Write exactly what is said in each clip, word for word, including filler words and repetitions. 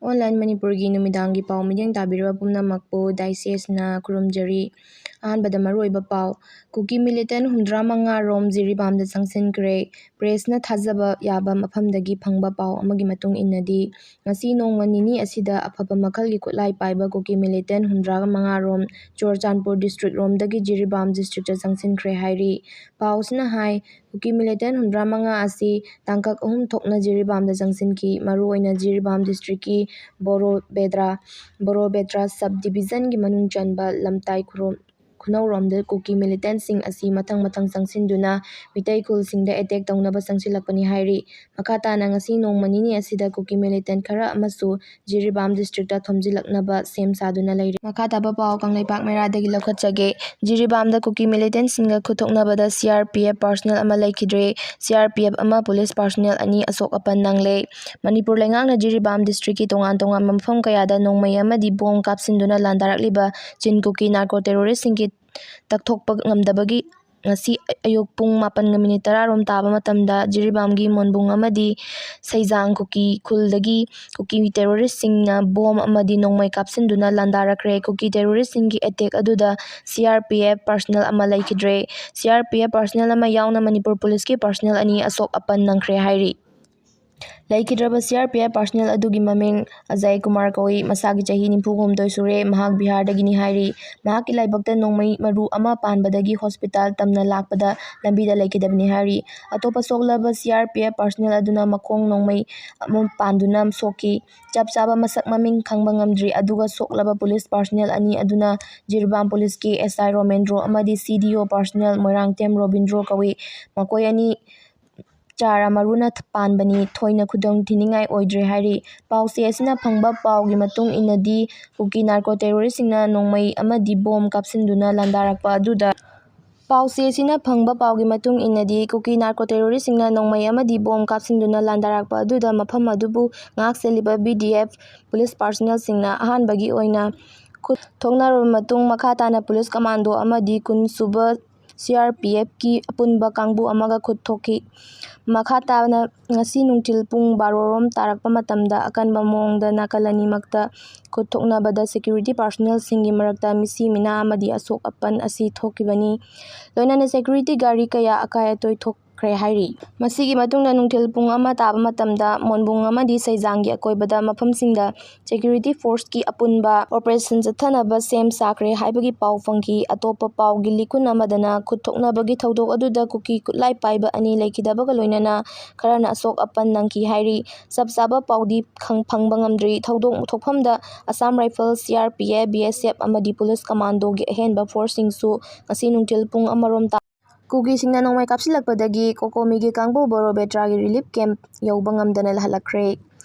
Online ꯃꯅꯤꯄꯨꯔꯒꯤ ꯅꯨꯃꯤꯗꯥꯡꯒꯤ ꯄꯥꯎ ꯃꯤꯠꯌꯦꯡ ꯇꯥꯕꯤꯔꯕ ꯄꯨꯝꯅꯃꯛꯄꯨ ꯗꯥꯏꯁꯦꯁꯅ ꯈꯨꯔꯨꯝꯖꯔꯤ꯫ ꯑꯍꯥꯟꯕꯗ ꯃꯔꯨꯑꯣꯏꯕ ꯄꯥꯎ꯫ ꯀꯨꯀꯤ ꯃꯤꯂꯤꯇꯦꯟ ꯍꯨꯝꯗ꯭ꯔꯥ ꯃꯉꯥ ꯔꯣꯝ ꯖꯤꯔꯤꯕꯥꯝꯗ ꯆꯪꯁꯤꯟꯈ꯭ꯔꯦ꯫ ꯄ꯭ꯔꯦꯁꯅ ꯊꯥꯖꯕ ꯌꯥꯕ ꯃꯐꯝꯗꯒꯤ ꯐꯪꯕ ꯄꯥꯎ ꯑꯃꯒꯤ ꯃꯇꯨꯡ ꯏꯟꯅꯗꯤ, ꯉꯁꯤ ꯅꯣꯡꯃ ꯅꯤꯅꯤ ꯑꯁꯤꯗ ꯑꯐꯕ ꯃꯈꯜꯒꯤ ꯈꯨꯠꯂꯥꯏ ꯄꯥꯏꯕ ꯀꯨꯀꯤ ꯃꯤꯂꯤꯇꯦꯟ ꯍꯨꯝꯗ꯭ꯔꯥꯒ ꯃꯉꯥ ꯔꯣꯝ ꯆꯨꯔꯆꯥꯟꯄꯨꯔ ꯗꯤꯁꯇ꯭ꯔꯤꯛ ꯔꯣꯝꯗꯒꯤ ꯖꯤꯔꯤꯕꯥꯝ ꯗꯤꯁꯇ꯭ꯔꯤꯛꯇ ꯆꯪꯁꯤꯟꯈ꯭ꯔꯦ ꯍꯥꯏꯔꯤ꯫ ꯄꯥꯎꯁꯤꯅ ꯍꯥꯏ, ꯀꯨꯀꯤ ꯃꯤꯂꯤꯇꯦꯟ ꯍꯨꯝꯗ꯭ꯔꯥ ꯃꯉꯥ ꯑꯁꯤ ꯇꯥꯡꯀꯛ ꯑꯍꯨꯝ ꯊꯣꯛꯅ ꯖꯤꯔꯤꯕꯥꯝꯗ ꯆꯪꯁꯤꯟꯈꯤ꯫ ꯃꯔꯨꯑꯣꯏꯅ ꯖꯤꯔꯤꯕꯥꯝ ꯗꯤꯁꯇ꯭ꯔꯤꯛꯀꯤ ꯕꯣꯔꯣꯕꯦꯗ꯭ꯔꯥ, ꯕꯣꯔꯣꯕꯦꯗ꯭ꯔꯥ ꯁꯕ ꯗꯤꯕꯤꯖꯟꯒꯤ ꯃꯅꯨꯡ ꯆꯟꯕ ꯂꯝꯇꯥꯏ ꯈꯨꯔꯣꯝ-, ꯈꯨꯅꯧꯔꯣꯝꯗ ꯀꯨꯀꯤ ꯃꯤꯂꯤꯇꯦꯟꯁꯤꯡ ꯑꯁꯤ ꯃꯊꯪ ꯃꯊꯪ ꯆꯪꯁꯤꯟꯗꯨꯅ ꯃꯤꯇꯩ ꯈꯨꯜꯁꯤꯡꯗ ꯑꯦꯇꯦꯛ ꯇꯧꯅꯕ ꯆꯪꯁꯤꯜꯂꯛꯄꯅꯤ ꯍꯥꯏꯔꯤ꯫ ꯃꯈꯥ ꯇꯥꯅ ꯉꯁꯤ ꯅꯣꯡꯃ ꯅꯤꯅꯤ ꯑꯁꯤꯗ ꯀꯨꯀꯤ ꯃꯤꯂꯤꯇꯦꯟ ꯈꯔ ꯑꯃꯁꯨ ꯖꯤꯔꯤꯕꯥꯝ ꯗꯤꯁꯇ꯭ꯔꯤꯛꯇ ꯊꯣꯝꯖꯤꯜꯂꯛꯅꯕ ꯁꯦꯝ ꯁꯥꯗꯨꯅ ꯂꯩꯔꯤ꯫ ꯃꯈꯥ ꯇꯥꯕ ꯄꯥꯎ ꯀꯪꯂꯩꯄꯥꯛ ꯃꯩꯔꯥꯗꯒꯤ ꯂꯧꯈꯠꯆꯒꯦ꯫ ꯖꯤꯔꯤꯕꯥꯝꯗ ꯀꯨꯀꯤ ꯃꯤꯂꯤꯇꯦꯟꯁꯤꯡꯒ ꯈꯨꯠꯊꯣꯛꯅꯕꯗ ꯁꯤ ꯑꯥꯔ ꯄꯤ ꯑꯦꯐ ꯄꯥꯔꯁꯅꯦꯜ ꯑꯃ ꯂꯩꯈꯤꯗ꯭ꯔꯦ꯫ ꯁꯤ ꯑꯥꯔ ꯄꯤ ꯑꯦꯐ ꯑꯃ, ꯄꯨꯂꯤꯁ ꯄꯥꯔꯁꯅꯦꯜ ꯑꯅꯤ ꯑꯁꯣꯛ ꯑꯄꯟ ꯅꯪꯂꯦ꯫ ꯃꯅꯤꯄꯨꯔ ꯂꯩꯉꯥꯛꯅ ꯖꯤꯔꯤꯕꯥꯝ ꯗꯤꯁꯇ꯭ꯔꯤꯛꯀꯤ ꯇꯣꯉꯥꯟ ꯇꯣꯉꯥꯟꯕ ꯃꯐꯝ ꯀꯌꯥꯗ ꯅꯣꯡꯃꯩ ꯑꯃꯗꯤ ꯕꯣꯝ ꯀꯥꯞꯁꯤꯟꯗꯨꯅ ꯂꯥꯟꯗꯥꯔꯛꯂꯤꯕ ꯆꯤꯟ ꯀꯨꯀꯤ ꯅꯥꯔꯀꯣ ꯇꯦꯔꯣꯔꯤꯁꯁꯤꯡꯒꯤ ꯇꯛꯊꯣꯛꯄ ꯉꯝꯗꯕꯒꯤ ꯉꯁꯤ ꯑꯌꯨꯛ ꯄꯨꯡ ꯃꯥꯄꯟꯒ ꯃꯤꯅꯤꯠ ꯇꯔꯥ ꯔꯣꯝ ꯇꯥꯕ ꯃꯇꯝꯗ ꯖꯤꯔꯤꯕꯥꯝꯒꯤ ꯃꯣꯟꯕꯨꯡ ꯑꯃꯗꯤ ꯁꯩꯖꯥꯡ ꯀꯨꯀꯤ ꯈꯨꯜꯗꯒꯤ ꯀꯨꯀꯤ ꯇꯦꯔꯣꯔꯤꯁꯁꯤꯡꯅ ꯕꯣꯝ ꯑꯃꯗꯤ ꯅꯣꯡꯃꯩ ꯀꯥꯞꯁꯤꯟꯗꯨꯅ ꯂꯥꯟꯗꯥꯔꯛꯈ꯭ꯔꯦ꯫ ꯀꯨꯀꯤ ꯇꯦꯔꯣꯔꯤꯁꯁꯤꯡꯒꯤ ꯑꯦꯇꯦꯛ ꯑꯗꯨꯗ ꯁꯤ ꯑꯥꯔ ꯄꯤ ꯑꯦꯐ ꯄꯥꯔꯁꯅꯦꯜ ꯑꯃ ꯂꯩꯈꯤꯗ꯭ꯔꯦ꯫ ꯁꯤ ꯑꯥꯔ ꯄꯤ ꯑꯦꯐ ꯄꯥꯔꯁꯅꯦꯜ ꯑꯃ ꯌꯥꯎꯅ ꯃꯅꯤꯄꯨꯔ ꯄꯨꯂꯤꯁꯀꯤ ꯄꯥꯔꯁꯅꯦꯜ ꯑꯅꯤ ꯑꯁꯣꯛ ꯑꯄꯟ ꯅꯪꯈ꯭ꯔꯦ ꯍꯥꯏꯔꯤ꯫ ꯂꯩꯈꯤꯗ꯭ꯔꯕ ꯁꯤ ꯑꯥꯔ ꯄꯤ ꯑꯦꯐ ꯄꯥꯔꯁꯅꯦꯜ ꯑꯗꯨꯒꯤ ꯃꯃꯤꯡ ꯑꯖꯌ ꯀꯨꯃꯥꯔ ꯀꯧꯏ꯫ ꯃꯁꯥꯒꯤ ꯆꯍꯤ ꯅꯤꯐꯨ ꯍꯨꯝꯗꯣꯏ ꯁꯨꯔꯦ꯫ ꯃꯍꯥꯛ ꯕꯤꯍꯥꯔꯗꯒꯤꯅꯤ ꯍꯥꯏꯔꯤ꯫ ꯃꯍꯥꯛꯀꯤ ꯂꯥꯏꯕꯛꯇ ꯅꯣꯡꯃꯩ ꯃꯔꯨ ꯑꯃ ꯄꯥꯟꯕꯗꯒꯤ ꯍꯣꯁꯄꯤꯇꯥꯜ ꯇꯝꯅ ꯂꯥꯛꯄꯗ ꯂꯝꯕꯤꯗ ꯂꯩꯈꯤꯗꯕꯅꯤ ꯍꯥꯏꯔꯤ꯫ ꯑꯇꯣꯞꯄ ꯁꯣꯛꯂꯕ ꯁꯤ ꯑꯥꯔ ꯄꯤ ꯑꯦꯐ ꯄꯥꯔꯁꯅꯦꯜ ꯑꯗꯨꯅ ꯃꯈꯣꯡ ꯅꯣꯡꯃꯩ ꯑꯃ ꯄꯥꯟꯗꯨꯅ ꯁꯣꯛꯈꯤ꯫ ꯆꯞ ꯆꯥꯕ ꯃꯁꯛ ꯃꯃꯤꯡ ꯈꯪꯕ ꯉꯝꯗ꯭ꯔꯤ, ꯑꯗꯨꯒ ꯁꯣꯛꯂꯕ ꯄꯨꯂꯤꯁ ꯄꯥꯔꯁꯅꯦꯜ ꯑꯅꯤ ꯑꯗꯨꯅ ꯖꯤꯔꯤꯕꯥꯝ ꯄꯨꯂꯤꯁꯀꯤ ꯑꯦꯁ ꯑꯥꯏ ꯔꯣꯃꯦꯟꯗ꯭ꯔꯣ ꯑꯃꯗꯤ ꯁꯤ ꯗꯤ ꯑꯣ ꯄꯥꯔꯁꯅꯦꯜ ꯃꯣꯏꯔꯥꯡꯊꯦꯝ ꯔꯣꯕꯤꯟꯗ꯭ꯔꯣ ꯀꯧꯏ꯫ ꯃꯈꯣꯏ ꯑꯅꯤ ꯆꯥꯔ ꯃꯔꯨꯅ ꯄꯥꯟꯕꯅꯤ, ꯊꯣꯏꯅ ꯈꯨꯗꯣꯡ ꯊꯤꯅꯤꯡꯉꯥꯏ ꯑꯣꯏꯗ꯭ꯔꯦ ꯍꯥꯏꯔꯤ꯫ ꯄꯥꯎꯆꯦ ꯑꯁꯤꯅ ꯐꯪꯕ ꯄꯥꯎꯒꯤ ꯃꯇꯨꯡ ꯏꯟꯅꯗꯤ, ꯀꯨꯀꯤ ꯅꯥꯔꯀꯣ ꯇꯦꯔꯣꯔꯤꯁꯁꯤꯡꯅ ꯅꯣꯡꯃꯩ ꯑꯃꯗꯤ ꯕꯣꯝ ꯀꯥꯞꯁꯤꯟꯗꯨꯅ ꯂꯥꯟꯗꯥꯔꯛꯄ ꯑꯗꯨꯗ, ꯄꯥꯎꯆꯦ ꯑꯁꯤꯅ ꯐꯪꯕ ꯄꯥꯎꯒꯤ ꯃꯇꯨꯡ ꯏꯟꯅꯗꯤ, ꯀꯨꯀꯤ ꯅꯥꯔꯀꯣ ꯇꯦꯔꯣꯔꯤꯁꯁꯤꯡꯅ ꯅꯣꯡꯃꯩ ꯑꯃꯗꯤ ꯕꯣꯝ ꯀꯥꯞꯁꯤꯟꯗꯨꯅ ꯂꯥꯟꯗꯥꯔꯛꯄ ꯑꯗꯨꯗ ꯃꯐꯝ ꯑꯗꯨꯕꯨ ꯉꯥꯛ ꯁꯦꯜꯂꯤꯕ ꯕꯤ ꯗꯤ ꯑꯦꯐ ꯄꯨꯂꯤꯁ ꯄꯥꯔꯁꯅꯦꯜꯁꯤꯡꯅ ꯑꯍꯥꯟꯕꯒꯤ ꯑꯣꯏꯅ ꯈꯨꯠ ꯊꯣꯛꯅꯔꯕ ꯃꯇꯨꯡ, ꯃꯈꯥ ꯇꯥꯅ ꯄꯨꯂꯤꯁ ꯀꯃꯥꯟꯗꯣ ꯑꯃꯗꯤ ꯀꯨꯟ ꯁꯨꯕ ꯁꯤ ꯑꯥꯔ ꯄꯤ ꯑꯦꯐꯀꯤ ꯑꯄꯨꯟꯕ ꯀꯥꯡꯕꯨ ꯑꯃꯒ ꯈꯨꯠ ꯊꯣꯛꯈꯤ꯫ ꯃꯈꯥ ꯇꯥꯅ ꯉꯁꯤ ꯅꯨꯡꯊꯤꯜ ꯄꯨꯡ ꯕꯥꯔꯣ ꯔꯣꯝ ꯇꯥꯔꯛꯄ ꯃꯇꯝꯗ ꯑꯀꯟꯕ ꯃꯑꯣꯡꯗ ꯅꯥꯀꯜ ꯑꯅꯤꯃꯛꯇ ꯈꯨꯠ ꯊꯣꯛꯅꯕꯗ ꯁꯦꯀ꯭ꯌꯨꯔꯤꯇꯤ ꯄꯥꯔꯁꯣꯅꯦꯜꯁꯤꯡꯒꯤ ꯃꯔꯛꯇ ꯃꯤꯁꯤ ꯃꯤꯅꯥ ꯑꯃꯗꯤ ꯑꯁꯣꯛ ꯑꯄꯟ ꯑꯁꯤ ꯊꯣꯛꯈꯤꯕꯅꯤ꯫ ꯂꯣꯏꯅꯅ ꯁꯦꯀ꯭ꯌꯨꯔꯤꯇꯤ ꯒꯥꯔꯤ ꯀꯌꯥ ꯑꯀꯥꯏ ꯑꯇꯣꯏ ꯊꯣꯛꯈ꯭ꯔꯦ ꯍꯥꯏꯔꯤ꯫ ꯃꯁꯤꯒꯤ ꯃꯇꯨꯡꯗ ꯅꯨꯡꯊꯤꯜ ꯄꯨꯡ ꯑꯃ ꯇꯥꯕ ꯃꯇꯝꯗ ꯃꯣꯟꯕꯨꯡ ꯑꯃꯗꯤ ꯁꯩꯖꯥꯡꯒꯤ ꯑꯀꯣꯏꯕꯗ ꯃꯐꯝꯁꯤꯡꯗ ꯁꯦꯀ꯭ꯌꯨꯔꯤꯇꯤ ꯐꯣꯔꯁꯀꯤ ꯑꯄꯨꯟꯕ ꯑꯣꯄꯔꯦꯁꯟ ꯆꯠꯊꯅꯕ ꯁꯦꯝ ꯁꯥꯈ꯭ꯔꯦ ꯍꯥꯏꯕꯒꯤ ꯄꯥꯎ ꯐꯪꯈꯤ꯫ ꯑꯇꯣꯞꯄ ꯄꯥꯎꯒꯤ ꯂꯤꯈꯨꯟ ꯑꯃꯗꯅ ꯈꯨꯠ ꯊꯣꯛꯅꯕꯒꯤ ꯊꯧꯗꯣꯛ ꯑꯗꯨꯗ ꯀꯨꯀꯤ ꯈꯨꯠꯂꯥꯏ ꯄꯥꯏꯕ ꯑꯅꯤ ꯂꯩꯈꯤꯗꯕꯒ ꯂꯣꯏꯅꯅ ꯈꯔꯅ ꯑꯁꯣꯛ ꯑꯄꯟ ꯅꯪꯈꯤ ꯍꯥꯏꯔꯤ꯫ ꯆꯞ ꯆꯥꯕ ꯄꯥꯎꯗꯤ ꯈꯪ-, ꯐꯪꯕ ꯉꯝꯗ꯭ꯔꯤ꯫ ꯊꯧꯗꯣꯛ ꯊꯣꯛꯐꯝꯗ Assam rifle, C R P F, B S F ꯑꯃꯗꯤ ꯄꯨꯂꯤꯁ ꯀꯃꯥꯟꯗꯣꯒꯤ ꯑꯍꯦꯟꯕ ꯐꯣꯔꯁꯁꯤꯡꯁꯨ ꯉꯁꯤ ꯅꯨꯡꯊꯤꯜ ꯄꯨꯡ ꯑꯃꯔꯣꯝ ꯇꯥ-, ꯀꯨꯀꯤꯁꯤꯡꯅ ꯅꯣꯡꯃꯩ ꯀꯥꯞꯁꯤꯜꯂꯛꯄꯗꯒꯤ ꯀꯣꯀꯣꯃꯤꯒꯤ ꯀꯥꯡꯕꯨ ꯕꯣꯔꯣꯕꯦꯇ꯭ꯔꯥꯒꯤ ꯔꯤꯂꯤꯐ ꯀꯦꯝꯞ ꯌꯧꯕ ꯉꯝꯗꯅ ꯍꯜꯂꯛꯈ꯭ꯔꯦ꯫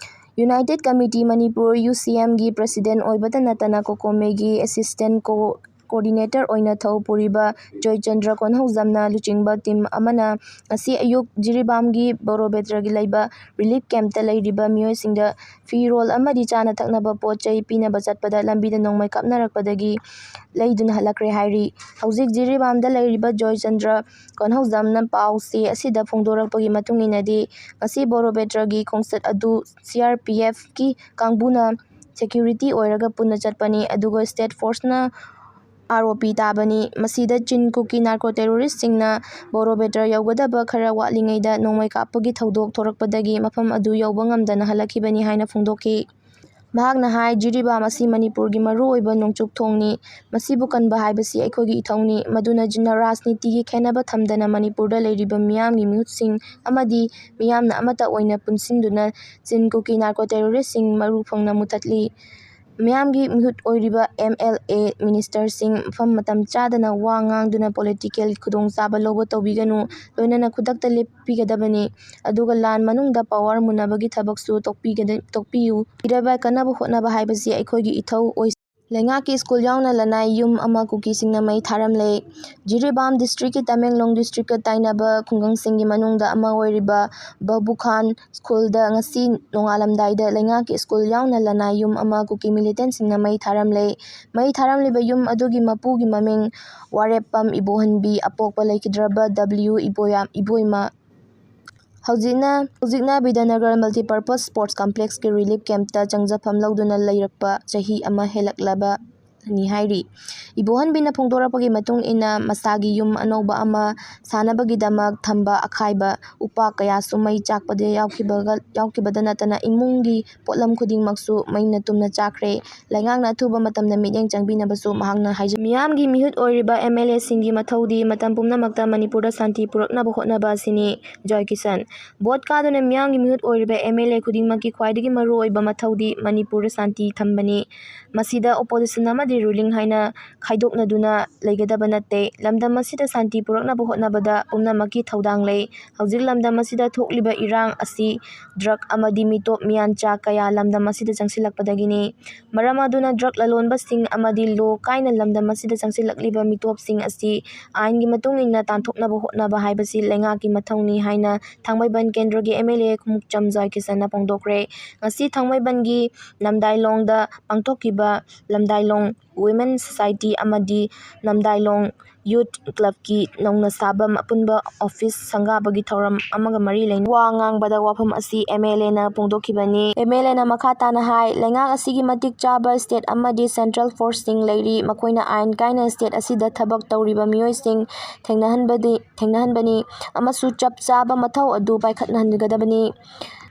ꯌꯨꯅꯥꯏꯇꯦꯠ ꯀꯃꯤꯇꯤ ꯃꯅꯤꯄꯨꯔ, ꯌꯨ ꯁꯤ ꯑꯦꯝꯒꯤ ꯄ꯭ꯔꯁꯤꯗꯦꯟ ꯑꯣꯏꯕꯇ ꯅꯠꯇꯅ ꯀꯣꯀꯣꯃꯤꯒꯤ ꯑꯦꯁꯤꯁꯇꯦꯟ ꯀꯣ-, ꯀꯣꯑꯣꯔꯗꯤꯅꯦꯇꯔ ꯑꯣꯏꯅ ꯊꯧ ꯄꯨꯔꯤꯕ ꯖꯣꯏꯆꯟꯗ꯭ꯔ ꯀꯣꯟꯍꯧꯖꯝꯅ ꯂꯨꯆꯤꯡꯕ ꯇꯤꯝ ꯑꯃꯅ ꯉꯁꯤ ꯑꯌꯨꯛ ꯖꯤꯔꯤꯕꯥꯝꯒꯤ ꯕꯣꯔꯣꯕꯦꯇ꯭ꯔꯥꯒꯤ ꯂꯩꯕ ꯔꯤꯂꯤꯐ ꯀꯦꯝꯞꯇ ꯂꯩꯔꯤꯕ ꯃꯤꯑꯣꯏꯁꯤꯡꯗ ꯐꯤꯔꯣꯜ ꯑꯃꯗꯤ ꯆꯥꯅ ꯊꯛꯅꯕ ꯄꯣꯠ ꯆꯩ ꯄꯤꯅꯕ ꯆꯠꯄꯗ ꯂꯝꯕꯤꯗ ꯅꯣꯡꯃꯩ ꯀꯥꯞꯅꯔꯛꯄꯗꯒꯤ ꯂꯩꯗꯨꯅ ꯍꯜꯂꯛꯈ꯭ꯔꯦ ꯍꯥꯏꯔꯤ꯫ ꯍꯧꯖꯤꯛ ꯖꯤꯔꯤꯕꯥꯝꯗ ꯂꯩꯔꯤꯕ ꯖꯣꯏꯆꯟꯗ꯭ꯔ ꯀꯣꯟꯍꯧꯖꯝꯅ ꯄꯥꯎ ꯆꯦ ꯑꯁꯤꯗ ꯐꯣꯡꯗꯣꯔꯛꯄꯒꯤ ꯃꯇꯨꯡ ꯏꯟꯅꯗꯤ, ꯉꯁꯤ ꯕꯣꯔꯣꯕꯦꯇ꯭ꯔꯥꯒꯤ ꯈꯣꯡꯆꯠ ꯑꯗꯨ ꯁꯤ ꯑꯥꯔ ꯄꯤ ꯑꯦꯐꯀꯤ ꯀꯥꯡꯕꯨꯅ ꯁꯦꯀ꯭ꯌꯨꯔꯤꯇꯤ ꯑꯣꯏꯔꯒ ꯄꯨꯟꯅ ꯆꯠꯄꯅꯤ, ꯑꯗꯨꯒ ꯁ꯭ꯇꯦꯠ ꯐꯣꯔꯁꯅ ꯑꯥꯔ ꯑꯣ ꯄꯤ ꯇꯥꯕꯅꯤ꯫ ꯃꯁꯤꯗ ꯆꯤꯟ ꯀꯨꯀꯤ ꯅꯥꯔꯀꯣ ꯇꯦꯔꯣꯔꯤꯁꯁꯤꯡꯅ ꯕꯣꯔꯣꯕꯦꯇ꯭ꯔꯥ ꯌꯧꯒꯗꯕ ꯈꯔ ꯋꯥꯠꯂꯤꯉꯩꯗ ꯅꯣꯡꯃꯩ ꯀꯥꯞꯄꯒꯤ ꯊꯧꯗꯣꯛ ꯊꯣꯔꯛꯄꯗꯒꯤ ꯃꯐꯝ ꯑꯗꯨ ꯌꯧꯕ ꯉꯝꯗꯅ ꯍꯜꯂꯛꯈꯤꯕꯅꯤ ꯍꯥꯏꯅ ꯐꯣꯡꯗꯣꯛꯈꯤ꯫ ꯃꯍꯥꯛꯅ ꯍꯥꯏ, ꯖꯤꯔꯤꯕꯥꯝ ꯑꯁꯤ ꯃꯅꯤꯄꯨꯔꯒꯤ ꯃꯔꯨꯑꯣꯏꯕ ꯅꯣꯡꯆꯨꯞ ꯊꯣꯡꯅꯤ꯫ ꯃꯁꯤꯕꯨ ꯀꯟꯕ ꯍꯥꯏꯕꯁꯤ ꯑꯩꯈꯣꯏꯒꯤ ꯏꯊꯧꯅꯤ꯫ ꯃꯗꯨꯅ ꯖꯤꯅ-, ꯔꯥꯖꯅꯤꯇꯤꯒꯤ ꯈꯦꯟꯅꯕ ꯊꯝꯗꯅ ꯃꯅꯤꯄꯨꯔꯗ ꯂꯩꯔꯤꯕ ꯃꯤꯌꯥꯝꯒꯤ ꯃꯤꯍꯨꯠꯁꯤꯡ ꯑꯃꯗꯤ ꯃꯤꯌꯥꯝꯅ ꯑꯃꯠꯇ ꯑꯣꯏꯅ ꯄꯨꯟꯁꯤꯟꯗꯨꯅ ꯆꯤꯟ ꯀꯨꯀꯤ ꯅꯥꯔꯀꯣ ꯇꯦꯔꯣꯔꯤꯁꯁꯤꯡ ꯃꯔꯨ ꯐꯪꯅ ꯃꯨꯊꯠꯂꯤ꯫ ꯃꯤꯌꯥꯝꯒꯤ ꯃꯤꯍꯨꯠ ꯑꯣꯏꯔꯤꯕ ꯑꯦꯝ ꯑꯦꯜ ꯑꯦ, ꯃꯤꯅꯤꯁꯇꯔꯁꯤꯡ ꯃꯐꯝ ꯃꯇꯝ ꯆꯥꯗꯅ ꯋꯥ ꯉꯥꯡꯗꯨꯅ ꯄꯣꯂꯤꯇꯤꯀꯦꯜꯒꯤ ꯈꯨꯗꯣꯡꯆꯥꯕ ꯂꯧꯕ ꯇꯧꯕꯤꯒꯅꯨ, ꯂꯣꯏꯅꯅ ꯈꯨꯗꯛꯇ ꯂꯦꯞꯄꯤꯒꯗꯕꯅꯤ꯫ ꯑꯗꯨꯒ ꯂꯥꯟ ꯃꯅꯨꯡꯗ ꯄꯥꯋꯔ ꯃꯨꯟꯅꯕꯒꯤ ꯊꯕꯛꯁꯨ ꯇꯣꯛꯄꯤꯒꯗ-, ꯇꯣꯛꯄꯤꯌꯨ꯫ ꯏꯔꯩꯕꯥꯛ ꯀꯟꯅꯕ ꯍꯣꯠꯅꯕ ꯍꯥꯏꯕꯁꯤ ꯑꯩꯈꯣꯏꯒꯤ ꯏꯊꯧ ꯑꯣꯏ-, ꯂꯩꯉꯥꯛꯀꯤ ꯁ꯭ꯀꯨꯜ ꯌꯥꯎꯅ ꯂꯅꯥꯏ ꯌꯨꯝ ꯑꯃ ꯀꯨꯀꯤꯁꯤꯡꯅ ꯃꯩ ꯊꯥꯔꯝꯂꯦ꯫ ꯖꯤꯔꯤꯕꯥꯝ ꯗꯤꯁꯇ꯭ꯔꯤꯛꯀꯤ ꯇꯃꯦꯡꯂꯣꯡ ꯗꯤꯁꯇ꯭ꯔꯤꯛꯀ ꯇꯥꯏꯅꯕ ꯈꯨꯡꯒꯪꯁꯤꯡꯒꯤ ꯃꯅꯨꯡꯗ ꯑꯃ ꯑꯣꯏꯔꯤꯕ ꯕꯕꯨꯈꯥꯟ ꯁ꯭ꯀꯨꯜꯗ ꯉꯁꯤ ꯅꯣꯡꯉꯥꯜꯂꯝꯗꯥꯏꯗ ꯂꯩꯉꯥꯛꯀꯤ ꯁ꯭ꯀꯨꯜ ꯌꯥꯎꯅ ꯂꯅꯥꯏ ꯌꯨꯝ ꯑꯃ ꯀꯨꯀꯤ ꯃꯤꯂꯤꯇꯦꯟꯁꯤꯡꯅ ꯃꯩ ꯊꯥꯔꯝꯂꯦ꯫ ꯃꯩ ꯊꯥꯔꯝꯂꯤꯕ ꯌꯨꯝ ꯑꯗꯨꯒꯤ ꯃꯄꯨꯒꯤ ꯃꯃꯤꯡ ꯋꯥꯔꯦꯞꯄꯝ ꯏꯕꯣꯍꯟꯕꯤ ꯑꯄꯣꯛꯄ ꯂꯩꯈꯤꯗ꯭ꯔꯕ ꯗꯕ꯭ꯂꯤꯎ ꯏꯕꯣꯌꯥ-, ꯏꯕꯣꯏꯃ ꯍꯧꯖꯤꯛꯅ, ꯍꯧꯖꯤꯛꯅ ꯕꯤꯗ꯭ꯌꯥꯅꯒꯔ ꯃꯜꯇꯤꯄꯔꯄꯁ ꯁ꯭ꯄꯣꯔꯠꯁ ꯀꯝꯄ꯭ꯂꯦꯛꯁꯀꯤ ꯔꯤꯂꯤꯐ ꯀꯦꯝꯞꯇ ꯆꯪꯖꯐꯝ ꯂꯧꯗꯨꯅ ꯂꯩꯔꯛꯄ ꯆꯍꯤ ꯑꯃ ꯍꯦꯜꯂꯛꯂꯕꯅꯤ ꯍꯥꯏꯔꯤ꯫ ꯏꯕꯣꯍꯟꯕꯤꯅ ꯐꯣꯡꯗꯣꯔꯛꯄꯒꯤ ꯃꯇꯨꯡ ꯏꯟꯅ, ꯃꯁꯥꯒꯤ ꯌꯨꯝ ꯑꯅꯧꯕ ꯑꯃ ꯁꯥꯅꯕꯒꯤꯗꯃꯛ ꯊꯝꯕ ꯑꯈꯥꯏꯕ ꯎꯄꯥꯛ ꯀꯌꯥꯁꯨ ꯃꯩ ꯆꯥꯛꯄꯗ ꯌꯥꯎꯈꯤꯕꯒ-, ꯌꯥꯎꯈꯤꯕꯗ ꯅꯠꯇꯅ ꯏꯃꯨꯡꯒꯤ ꯄꯣꯠꯂꯝ ꯈꯨꯗꯤꯡꯃꯛꯁꯨ ꯃꯩꯅ ꯇꯨꯝꯅ ꯆꯥꯛꯈ꯭ꯔꯦ꯫ ꯂꯩꯉꯥꯛꯅ ꯑꯊꯨꯕ ꯃꯇꯝꯗ ꯃꯤꯠꯌꯦꯡ ꯆꯪꯕꯤꯅꯕꯁꯨ ꯃꯍꯥꯛꯅ ꯍꯥꯏꯖ-, ꯃꯤꯌꯥꯝꯒꯤ ꯃꯤꯍꯨꯠ ꯑꯣꯏꯔꯤꯕ ꯑꯦꯝ ꯑꯦꯜ ꯑꯦꯁꯤꯡꯒꯤ ꯃꯊꯧꯗꯤ ꯃꯇꯝ ꯄꯨꯝꯅꯃꯛꯇ ꯃꯅꯤꯄꯨꯔꯗ ꯁꯥꯟꯇꯤ ꯄꯨꯔꯛꯅꯕ ꯍꯣꯠꯅꯕ ꯑꯁꯤꯅꯤ꯫ ꯖꯣꯏ ꯀꯤꯁꯟ꯫ ꯚꯣꯠ ꯀꯥꯗꯨꯅ ꯃꯤꯌꯥꯝꯒꯤ ꯃꯤꯍꯨꯠ ꯑꯣꯏꯔꯤꯕ ꯑꯦꯝ ꯑꯦꯜ ꯑꯦ ꯈꯨꯗꯤꯡꯃꯛꯀꯤ ꯈ꯭ꯋꯥꯏꯗꯒꯤ ꯃꯔꯨꯑꯣꯏꯕ ꯃꯊꯧꯗꯤ ꯃꯅꯤꯄꯨꯔꯗ ꯁꯥꯟꯇꯤ ꯊꯝꯕꯅꯤ꯫ ꯃꯁꯤꯗ ꯑꯣꯄꯣꯖꯤꯁꯟ ꯑꯃꯗꯤ ꯔꯨꯂꯤꯡ ꯍꯥꯏꯅ ꯈꯥꯏꯗꯣꯛꯅꯗꯨꯅ ꯂꯩꯒꯗꯕ ꯅꯠꯇꯦ꯫ ꯂꯝꯗꯝ ꯑꯁꯤꯗ ꯁꯥꯟꯇꯤ ꯄꯨꯔꯛꯅꯕ ꯍꯣꯠꯅꯕꯗ ꯄꯨꯝꯅꯃꯛꯀꯤ ꯊꯧꯗꯥꯡ ꯂꯩ꯫ ꯍꯧꯖꯤꯛ ꯂꯝꯗꯝ ꯑꯁꯤꯗ ꯊꯣꯛꯂꯤꯕ ꯏꯔꯥꯡ ꯑꯁꯤ ꯗ꯭ꯔꯒ ꯑꯃꯗꯤ ꯃꯤꯇꯣꯞ ꯃꯤꯌꯥꯟꯆꯥ ꯀꯌꯥ ꯂꯝꯗꯝ ꯑꯁꯤꯗ ꯆꯪꯁꯤꯜꯂꯛꯄꯗꯒꯤꯅꯤ꯫ ꯃꯔꯝ ꯑꯗꯨꯅ ꯗ꯭ꯔꯒ ꯂꯂꯣꯟꯕꯁꯤꯡ ꯑꯃꯗꯤ ꯂꯣ ꯀꯥꯏꯅ ꯂꯝꯗꯝ ꯑꯁꯤꯗ ꯆꯪꯁꯤꯜꯂꯛꯂꯤꯕ ꯃꯤꯇꯣꯞꯁꯤꯡ ꯑꯁꯤ ꯑꯥꯏꯟꯒꯤ ꯃꯇꯨꯡ ꯏꯟꯅ ꯇꯥꯟꯊꯣꯛꯅꯕ ꯍꯣꯠꯅꯕ ꯍꯥꯏꯕꯁꯤ ꯂꯩꯉꯥꯛꯀꯤ ꯃꯊꯧꯅꯤ ꯍꯥꯏꯅ ꯊꯥꯡꯃꯩꯕꯟ ꯀꯦꯟꯗ꯭ꯔꯒꯤ ꯑꯦꯝ ꯑꯦꯜ ꯑꯦ ꯈꯣꯡꯎꯞꯆꯝ ꯖꯣꯏ ꯀꯤꯁꯟꯅ ꯐꯣꯡꯗꯣꯛꯈ꯭ꯔꯦ꯫ ꯉꯁꯤ ꯊꯥꯡꯃꯩꯕꯟꯒꯤ ꯂꯝꯗꯥꯏꯂꯣꯡꯗ ꯄꯥꯡꯊꯣꯛꯈꯤꯕ ꯂꯝꯗꯥꯏꯂꯣꯡ ꯋꯨꯃꯦꯟ ꯁꯣꯁꯥꯏꯇꯤ ꯑꯃꯗꯤ ꯂꯝꯗꯥꯏꯂꯣꯡ ꯌꯨꯠ ꯀ꯭ꯂꯕꯀꯤ ꯅꯧꯅ ꯁꯥꯕ ꯑꯄꯨꯟꯕ ꯑꯣꯐꯤꯁ ꯁꯪꯒꯥꯕꯒꯤ ꯊꯧꯔꯝ ꯑꯃꯒ ꯃꯔꯤ ꯂꯩꯅ ꯋꯥ ꯉꯥꯡꯕꯗ ꯋꯥꯐꯝ ꯑꯁꯤ ꯑꯦꯝ ꯑꯦꯜ ꯑꯦꯅ ꯐꯣꯡꯗꯣꯛꯈꯤꯕꯅꯤ꯫ ꯑꯦꯝ ꯑꯦꯜ ꯑꯦꯅ ꯃꯈꯥ ꯇꯥꯅ ꯍꯥꯏ, ꯂꯩꯉꯥꯛ ꯑꯁꯤꯒꯤ ꯃꯇꯤꯛ ꯆꯥꯕ ꯁ꯭ꯇꯦꯠ ꯑꯃꯗꯤ ꯁꯦꯟꯇ꯭ꯔꯦꯜ ꯐꯣꯔꯁꯁꯤꯡ ꯂꯩꯔꯤ, ꯃꯈꯣꯏꯅ ꯑꯥꯏꯟ ꯀꯥꯏꯅ ꯁ꯭ꯇꯦꯠ ꯑꯁꯤꯗ ꯊꯕꯛ ꯇꯧꯔꯤꯕ ꯃꯤꯑꯣꯏꯁꯤꯡ ꯊꯦꯡꯅꯍꯟꯕꯗꯤ, ꯊꯦꯡꯅꯍꯟꯕꯅꯤ ꯑꯃꯁꯨꯡ ꯆꯞ ꯆꯥꯕ ꯃꯊꯧ ꯑꯗꯨ ꯄꯥꯏꯈꯠꯍꯟꯒꯗꯕꯅꯤ꯫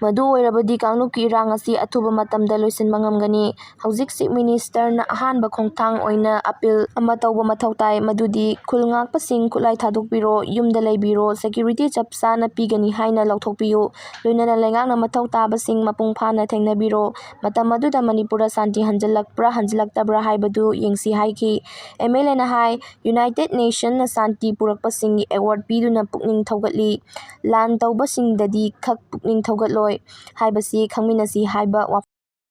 ꯃꯗꯨ ꯑꯣꯏꯔꯕꯗꯤ ꯀꯥꯡꯂꯨꯞꯀꯤ ꯏꯔꯥꯡ ꯑꯁꯤ ꯑꯊꯨꯕ ꯃꯇꯝꯗ ꯂꯣꯏꯁꯤꯟꯕ ꯉꯝꯒꯅꯤ꯫ ꯍꯧꯖꯤꯛ ꯆꯤꯐ ꯃꯤꯅꯤꯁꯇꯔꯅ ꯑꯍꯥꯟꯕ ꯈꯣꯡꯊꯥꯡ ꯑꯣꯏꯅ ꯑꯄꯤꯜ ꯑꯃ ꯇꯧꯕ ꯃꯊꯧ ꯇꯥꯏ, ꯃꯗꯨꯗꯤ ꯈꯨꯜ ꯉꯥꯛꯄꯁꯤꯡ ꯈꯨꯠꯂꯥꯏ ꯊꯥꯗꯣꯛꯄꯤꯔꯣ, ꯌꯨꯝꯗ ꯂꯩꯕꯤꯔꯣ, ꯁꯦꯀ꯭ꯌꯨꯔꯤꯇꯤ ꯆꯞ ꯆꯥꯅ ꯄꯤꯒꯅꯤ ꯍꯥꯏꯅ ꯂꯥꯎꯊꯣꯛꯄꯤꯌꯨ꯫ ꯂꯣꯏꯅꯅ ꯂꯩꯉꯥꯛꯅ ꯃꯊꯧ ꯇꯥꯕꯁꯤꯡ ꯃꯄꯨꯡ ꯐꯥꯅ ꯊꯦꯡꯅꯕꯤꯔꯣ꯫ ꯃꯇꯝ ꯑꯗꯨꯗ ꯃꯅꯤꯄꯨꯔꯗ ꯁꯥꯟꯇꯤ ꯍꯟꯖꯤꯜꯂꯛꯄ꯭ꯔꯥ ꯍꯟꯖꯤꯜꯂꯛꯇꯕ꯭ꯔꯥ ꯍꯥꯏꯕꯗꯨ ꯌꯦꯡꯁꯤ ꯍꯥꯏꯈꯤ꯫ ꯑꯦꯝ ꯑꯦꯜ ꯑꯦꯅ ꯍꯥꯏ, ꯌꯨꯅꯥꯏꯇꯦꯗ ꯅꯦꯁꯟꯅ ꯁꯥꯟꯇꯤ ꯄꯨꯔꯛꯄꯁꯤꯡꯒꯤ ꯑꯦꯋꯥꯔꯗ ꯄꯤꯗꯨꯅ ꯄꯨꯛꯅꯤꯡ ꯊꯧꯒꯠꯂꯤ꯫ ꯂꯥꯟ ꯇꯧꯕꯁꯤꯡꯗꯗꯤ ꯈꯛ ꯄꯨꯛꯅꯤꯡ ꯊꯧꯒꯠꯂꯣꯏ ꯍꯥꯏꯕꯁꯤ ꯈꯪꯃꯤꯟꯅꯁꯤ ꯍꯥꯏꯕ ꯋꯥꯐꯝ